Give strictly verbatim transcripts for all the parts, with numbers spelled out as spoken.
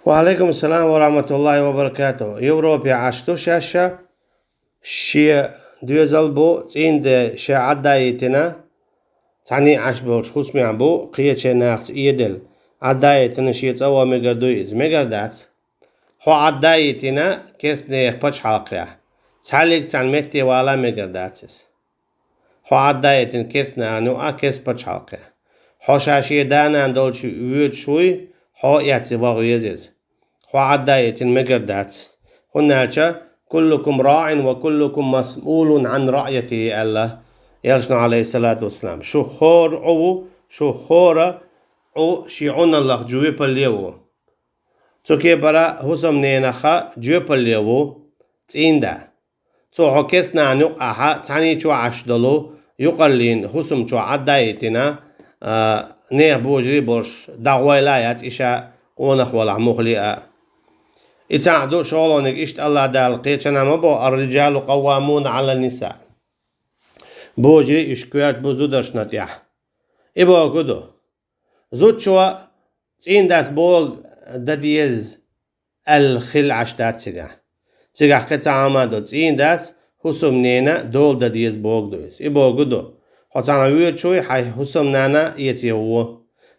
Ва алейкум салам ва рахматуллахи ва баракатух. Европе Ӏаш ду шаьш, шен доьзал бу, цӀийнда ше Ӏадда йитина, цхьаьний Ӏаш болчу хӀусамехь бу, кхечу нахаца эделла, Ӏадда йитина шен цӀа ван мегар дуй иза? Мегар дац. Хьо Ӏадда йитина керстанех пачхьалкхехь, цхьаьллиг цхьана метте вала мегар дац иза. Хьо Ӏадда йитина керстанахана юкъа керста пачхьалкхехь. Хьо ша шен да-нана долчу воьдуш вуй, хьо а эцна ваха веза иза. Хьо Ӏадда йитина мегар дац. ХӀунда аьлча: «Куллукум раӀин ва куллукум масъулун Ӏан раӀйатихи», аьлла Элчано, алейхиссалату вассалам. Шух хӀора Ӏу ву, шух хӀора Ӏу шен Ӏуналлах жоьпалле ву. Цу кепара хӀусамненах а жоьпалле ву цӀийнда. Цо хьо керстанахана юкъахь цхьаьний чохь Ӏаш долу юкъараллин хӀусам чохь Ӏадда йитина, а, нехан божарий болуш дӀагӀойла а яц и ша къонах валахь муххале а. И цхьаъ ду, шолгӀаниг иштта АллахӀ Дала кхечанхьа ма боху: «Ар-риджалу къаввамуна Ӏалан-ниса». Божарий уьш коьрта бу зударшна тӀехь. И бохург ду: зудчо цӀийндас бохург дан деза аьлла хилла Ӏаш дац цигахь. Цигахь кхин цхьа хӀума ду: цӀийндас хӀусамненан дола дан деза бохург ду иза. И бохург ду: хьо цхьана воьдуш вуй, хьайн хӀусамнана эцна ву.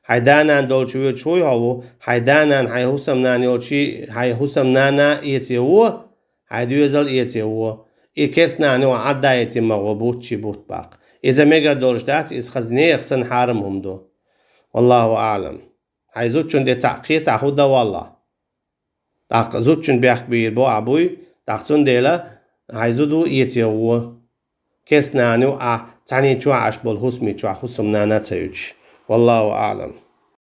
Хьайн да-нана долчу воьдуш вуй хьо ву, хьайн да-нана хьайн хӀусамнана йолчу, хьайн хӀусамнана эцна ву, хьайн доьзал эцна ву. И керстанахана юкъа Ӏадда йитина ма гӀо, бутт ши бутт баккха. Иза мегар долуш дац, иза хаза нехан санна хьарам хӀума ду. Валлаху аӀлам. Хьайн зудчун де цхьаъ кхетахь хӀун дан, валлахь? ТӀаккха зудчун бехк бийр бу ахь буй, тӀаккха цундела хьайн зуда эцна ву. Керстанахана юкъа цхьаьний чохь Ӏаш болу хӀусамий чохь хӀусамнана ца юьтуш. Валлаху аӀлам.